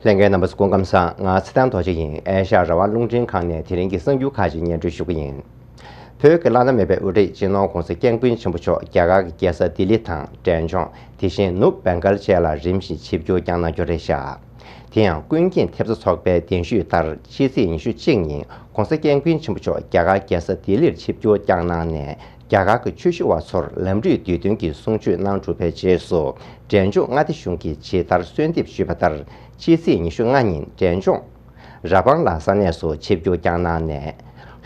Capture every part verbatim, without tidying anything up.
ལྷན་རྒྱས་རྣམ་པ་ཚོ་སྐུ་ཁམས་བཟང་། ང་ཚེ་བརྟན་རྡོ་རྗེ་ཡིན། ཨེ་ཤ་ཡ་རང་དབང་རླུང་འཕྲིན་ཁང་ནས་དེ་རིང་གི་གསར་འགྱུར་ཁག་ཅིག་སྙན་སྒྲོན་ཞུ་གི་ཡིན། བོད་ཀྱི་བླ་ན་མེད་པའི་དབུ་ཁྲིད་སྤྱི་ནོར་༧གོང་ས་༧སྐྱབས་མགོན་ཆེན་པོ་མཆོག་རྒྱ་གར་གྱི་རྒྱལ་ས་ལྡི་ལི་དང་འབྲས་ལྗོངས། དེ་བཞིན་ནུབ་བེང་གལ་བཅས་ལ་རིམ་བཞིན་ཆིབས་བསྒྱུར་བསྐྱངས་གནང་རྒྱུ་རེད་བཞག་དེ་ཡང་ཀུན་མཁྱེན་ཐེབས་རྩ་ཚོགས་པའི་གདན་ཞུས་ལྟར་ཕྱི་ཚེས་ཉི་ཤུ་གཅིག་ཉིན་༧གོང་ས་༧སྐྱབས་མགོན་ཆེན་པོ་མཆོག་རྒྱ་གར་རྒྱལ་ས་ལྡི་ལིར་ཆིབས་བསྒྱུར་བསྐྱངས་གནང་ནས། རྒྱ་གར་གྱི་ཆོས་ཞུ་བ་ཚོར་ལམ་རིམ་བསྡུས་དོན་གྱི་གསུང་ཆོས་གནང་གྲུབ་པའི་རྗེས་སུ། འབྲས་ལྗོངས་མངའ་སྡེ་གཞུང་གིས་ཇི་ལྟར་གསོལ་འདེབས་ཞུས་པ་ལྟར། ཕྱི་ཚེས་ཉི་ཤུ་ལྔ་ཉིན་འབྲས་ལྗོངས་ར་སྦང་ལ་ས་གནས་སུ་ཆིབས་བསྒྱུར་བསྐྱངས་གནང་ནས།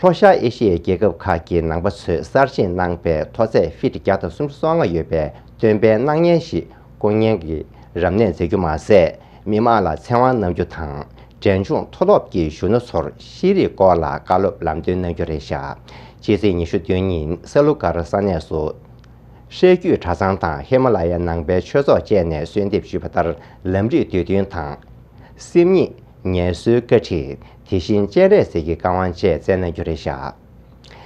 ལྷོ་ཤར་ཨེ་ཤི་ཡའི་རྒྱལ་ཁབ་ཁག་གི་ནང་པ་ཚོས་གསར་བཞེངས་གནང་པའི་མཐོ་ཚད་ཕིཊ་བརྒྱ་དང་སུམ་ཅུ་སོ་ལྔ་ཡོད་པའི་སྟོན་པའི་སྣང་བརྙན་ཞིག་བསྐོ་སྙན་གྱི་རབ་གནས་མཛད་རྒྱུ་མ་ཟད། མི་མང་ལ་ཚེ་དབང་གནང་རྒྱུ་དང་། འབྲས་ལྗོངས་མཐོ་སློབ་ཀྱི་གཞོན་ནུ་ཚོར་ཤེས་རིག་སྐོར་ལ་བཀའ་སློབ་ལམ་སྟོན་གནང་རྒྱུ་རེད་བཞག་ཕྱི་ཚེས་ཉི་ཤུ་བདུན་ཉིན་ས་ལུ་གྷ་ར་ས་གནས་སུ། སྲད་རྒྱུད་གྲྭ་ཚང་དང་ཧི་མ་ལ་ཡའི་ནང་པའི་ཆོས་ཚོགས་བཅས་ནས་གསོལ་འདེབས་ཞུས་པ་ལྟར་ལམ་རིམ་བསྡུས་དོན་དང་། སེམས་ཉིད། ངལ་གསོའི་བཀའ་ཁྲིད། དེ་བཞིན་སྤྱན་རས་གཟིགས་ཀྱི་བཀའ་དབང་བཅས་སྩལ་གནང་རྒྱུ་རེད་བཞག་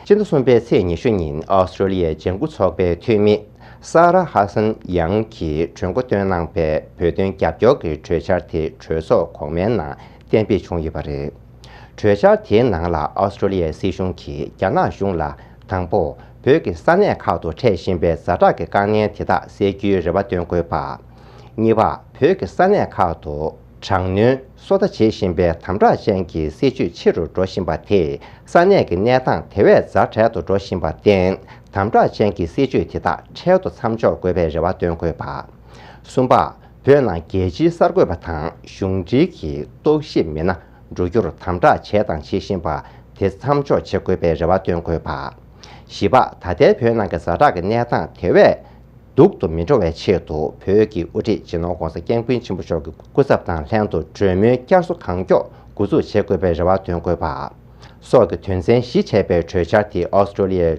སྤྱི་ཟླ་གསུམ་པའི་ཚེས་ཉི་ཤུ་ཉིན་ཨོ་སི་ཀྲོ་ལི་ཡའི་ལྗང་ཁུ་ཚོགས་པའི་འཐུས་མི་ས་ར་ཧ་སན་ཡང་གིས་གྲོས་འགོ་བཏོན་གནང་པའི་བོད་དོན་རྒྱབ་སྐྱོར་གྱི་གྲོས་འཆར་དེ་གྲོས་ཚོགས་གོང་མའི་ནང་གཏན་འབེབས་བྱུང་ཡོད་པ་རེད། གྲོས་འཆར་དེའི་ནང་ལ་ཨོ་སི་ཀྲོ་ལི་ཡའི་སྲིད་གཞུང་གིས་རྒྱ་ནག་གཞུང་ལ་དང་པོ། བོད་ཀྱི་ས་གནས་ཁག་ཏུ་འཕྲད་བཞིན་པའི་ཛ་དྲག་གི་དཀའ་ངལ་དེ་དག་སེལ་རྒྱུའི་རེ་བ་བཏོན་དགོས་པ། གཉིས་པ། བོད་ཀྱི་ས་གནས་ཁག་ཏུ། དྲག་གནོན་སོ་ལྟ་བྱེད་བཞིན་པའི་དམ་དྲག་ཅན་གྱི་སྲིད་བྱུས་ཆེ་རུ་འགྲོ་བཞིན་པ་དེས་ས་གནས་ཀྱི་གནས་སྟངས་དེ་བས་ཛ་དྲག་ཏུ་འགྲོ་བཞིན་པར་བརྟེན། དམ་དྲག་ཅན་གྱི་སྲིད་བྱུས་དེ་དག་འཕྲལ་དུ་མཚམས་འཇོག་དགོས་པའི་རེ་བ་བཏོན་དགོས་པ། གསུམ་པ། བོད་ནང་རྒྱལ་སྤྱིའི་གསར་འགོད་པ་དང་གཞུང་འབྲེལ་གྱི་རྟོག་ཞིབ་མི་སྣ་འགྲོ་རྒྱུར་དམ་དྲག་བྱས་དང་བྱེད་བཞིན་པ་དེ་མཚམས་འཇོག་བྱེད་དགོས་པའི་རེ་བ་བཏོན་དགོས་པ། བཞི་པ། ད་ལྟའི་བོད་ནང་གི་ཛ་དྲག་གི་གནས་སྟངས་དེ་བས། སྡུག་ཏུ་མི་འགྲོ་བའི་ཆེད་དུ་བོད་ཀྱི་དབུ་ཁྲིད་སྤྱི་ནོར་༧གོང་ས་༧སྐྱབས་མགོན་ཆེན་པོ་མཆོག་གི་སྐུ་ཚབ་དང་ལྷན་དུ་གྲོས་མོལ་བསྐྱར་གསོ་གང་མགྱོགས་འགོ་འཛུགས་བྱེད་དགོས་པའི་རེ་བ་འདོན་དགོས་པ། སོགས་ཀྱི་དོན་ཚན་བཞི་བྱས་པའི་གྲོས་འཆར་དེ་ཨོ་སི་ཀྲོ་ལི་ཡའི་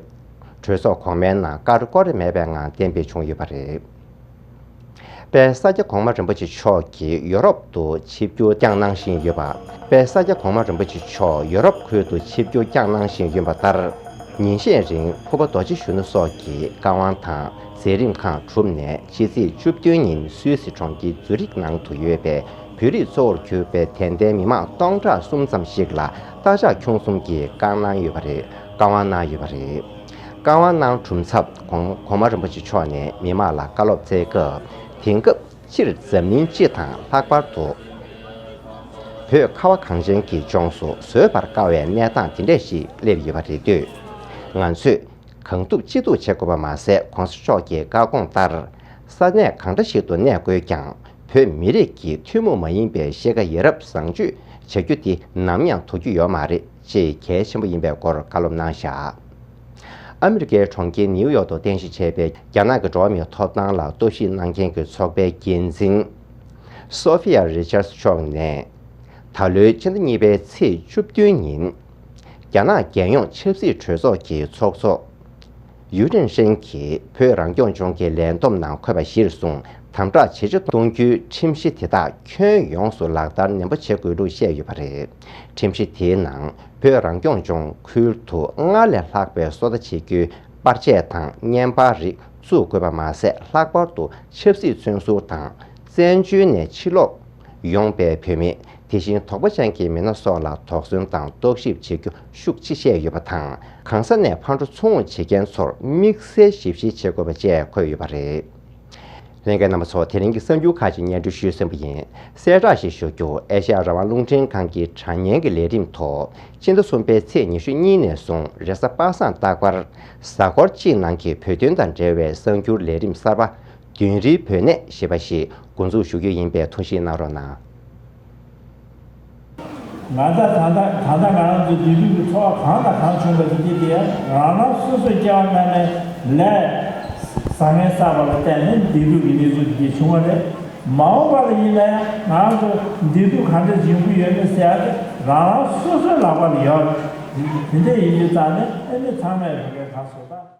གྲོས་ཚོགས་གོང་མའི་ནང་བཀའ་འཁྲོལ་སྐོར་རེ་མེད་པའི་ངང་གཏན་འབེབས་བྱུང་ཡོད་པ་རེད། དཔལ་ས་སྐྱ་གོང་མ་རིན་པོ་ཆེ་མཆོག་གིས་ཡོ་རོབ་ཏུ་ཆིབས་བསྒྱུར་བསྐྱངས་གནང་བཞིན་ཡོད་པ། དཔལ་ས་སྐྱ་གོང་མ་རིན་པོ་ཆེ་མཆོག་ཡོ་རོབ་ཁུལ་དུ་ཆིབས་བསྒྱུར་བསྐྱངས་གནང་བཞིན་ཡོད་པ་ལྟར། ཉིན་ཤས་རིང་ཕུར་པ་རྡོ་རྗེ་གཞོན་ནུ་སོགས་ཀྱི་བཀའ་དབང་དང་མཛད་རིམ་ཁག་གྲུབ་ནས་ཕྱི་ཚེས་བཅུ་བདུན་ཉིན་སུད་སི་གྲོང་ཁྱེར་ཛུ་རིག་ནང་དུ་ཡོད་པའི་བོད་རིགས་གཙོ་བོར་གྱུར་པའི་དད་ལྡན་མི་མང་སྟོང་ཕྲག་གསུམ་ཙམ་ཞིག་ལ་རྟ་ཕྱག་ཁྱུང་གསུམ་གྱིས་བཀའ་གནང་ཡོད་པ་རེད། བཀའ་དབང་གནང་ཡོད་པ་རེད། བཀའ་དབང་གནང་གྲུབ་ཚབ་གོང་གོང་མ་རིན་པོ་ཆེ་མཆོག་ནས་མི་མང་ལ་བཀའ་སློབ་སྩལ་སྐབས། དེང་སྐབས་སྤྱིར་འཛམ་གླིང་སྤྱི་དང་ལྷག་པར་དུ་བོད་ཁ་བ་གངས་ཅན་གྱི་ལྗོངས་སུ་བཟོད་པར་དཀའ་བའི་གནས་སྟངས་དེ་འདྲ་ཞིག་སླེབས་ཡོད་པ་རེད་དུས། ང་ཚོས་གང་ཐུབ་ཅི་ཐུབ་བྱེད་དགོས་པ་མ་ཟད། གོང་ས་མཆོག་གི་བཀའ་དགོངས་ལྟར་ས་གནས་གང་འདྲ་ཞིག་ཏུ་གནས་དགོས་ཀྱང་། བོད་མི་རིགས་ཀྱི་ཐུན་མོང་མ་ཡིན་པའི་གཤིས་ཀ་ཡ་རབས་བཟང་སྤྱོད་བྱ་རྒྱུ་འདི་ནམ་ཡང་དོར་རྒྱུ་ཡོད་མ་རེད། ཅེས་གལ་ཆེན་པོ་ཡིན་པའི་སྐོར་བཀའ་སློབ་གནང་བཞག་ཨ་མི་རི་ཀའི་གྲོང་ཁྱེར་ནིའུ་ཡོག་ཏུ་རྟེན་གཞི་བྱས་པའི་རྒྱ་ནག་གི་འགྲོ་བ་མིའི་ཐོབ་ཐང་ལ་རྟོག་ཞིབ་གནང་མཁན་གྱི་ཚོགས་པའི་འགན་འཛིན་སོ་ཕི་ཡ་རི་ཆར་ཌི་མཆོག་ནས། ད་ལོའི་ཕྱི་ཟླ་གཉིས་པའི་ཚེས་བཅུ་བདུན་ཉིན། རྒྱ་ནག་རྒྱལ་ཡོངས་ཆབ་སྲིད་གྲོས་ཚོགས་ཀྱི་ཚོགས་གཙོ། ཡུའུ་ཀྲེན་ཧྲེང་གིས་བོད་རང་སྐྱོང་ལྗོངས་ཀྱི་ལས་བསྡོམས་ནང་འཁོད་པ་གཞིར་བཟུང་དམ་དྲག་ཇེ་ཆེ་གཏོང་རྒྱུའི་ཁྲིམས་གཞི་དེ་དག་ཁྱོན་ཡོངས་སུ་ལག་བསྟར་ནན་པོ་བྱེད་དགོས་ལུགས་བཤད་ཡོད་པ་རེད། ཁྲིམས་གཞི་དེའི་ནང་བོད་རང་སྐྱོང་ལྗོངས་ཁུལ་དུ་སྔར་ལས་ལྷག་པའི་སོ་ལྟ་བྱེད་རྒྱུའི་པར་ཆས་དང་བརྙན་པར་རིགས་བཙུགས་དགོས་པ་མ་ཟད། ལྷག་པར་དུ་ཆབ་སྲིད་བཙོན་ཟུར་དང་། བཙན་བྱོལ་ནས་ཕྱིར་ལོག་ཡོང་པའི་བོད་མི། དེ་བཞིན་དོགས་པ་ཅན་གྱི་མི་སྣ་སོགས་ལ་དོགས་ཟོན་དང་རྟོག་ཞིབ་བྱེད་རྒྱུ་ཤུགས་ཆེ་བཤད་ཡོད་པ་དང་། གང་ས་ནས་ཕར་འགྲོ་ཚུར་འོང་བྱེད་མཁན་ཚོར་དམིགས་བསལ་ཞིབ་བཤེར་བྱེད་དགོས་པ་བཅས་འཁོད་ཡོད་པ་རེད། ལྷན་རྒྱས་རྣམ་པ་ཚོ། དེ་རིང་གི་གསར་འགྱུར་ཁག་ཅིག་སྙན་སྒྲོན་ཞུས་ཟིན་པ་ཡིན། གསལ་བསྒྲགས་ཤིག་ཞུ་རྒྱུ། ཨེ་ཤ་ཡ་རང་དབང་རླུང་འཕྲིན་ཁང་གི་དྲ་བརྙན་གྱི་ལས་རིམ་ཐོག་ཕྱི་ཟླ་གསུམ་པའི་ཚེས་ཉི་ཤུ་གཉིས་ནས་བཟུང་རེས་གཟའ་པ་སངས་རྟག་པར་གཟའ་འཁོར་གཅིག་ནང་གི་བོད་དོན་དང་འབྲེལ་བའི་གསར་འགྱུར་ལས་རིམ་གསར་པ། བདུན་རེའི་བོད་གནས་ཞེས་པ་ཞིག་འགོ་འཛུགས་ཞུ་རྒྱུ་ཡིན་པས་ཐུགས་ཞིབ་གནང་རོགས་གནང་། ང་ཚོ་ད་ལྟ་ད་ལྟ་ང་རང་ཚོའི་བདེ་སྡུག་གི་ཚོར་བ་གང་དང་གང་བྱུང་བ་དེ་དེ་དེ་རང་རང་སོ་སོའི་སྐྱེ་བ་སྔ་མའི་ལས་བཟང་ངན་བསགས་པ་ལ་བརྟེན་ནས་བདེ་སྡུག་གི་གནས་ཚུལ་དེ་བྱུང་བ་རེད། མ་འོངས་པ་ལ་ཡིན་ན་ཡང་ང་རང་ཚོ་བདེ་སྡུག་གང་འདྲ་འབྱུང་གི་ཡོད་མེད་ཟེར་ཡ་དེ་རང་རང་སོ་སོའི་ལག་པ་ལ་ཡོད་རེད། དེ་འདྲ་ཡིན་དུས་ཙང་ནས་ཨ་ནི་ཚང་མས་བོད་སྐད་ག་སོ་ད།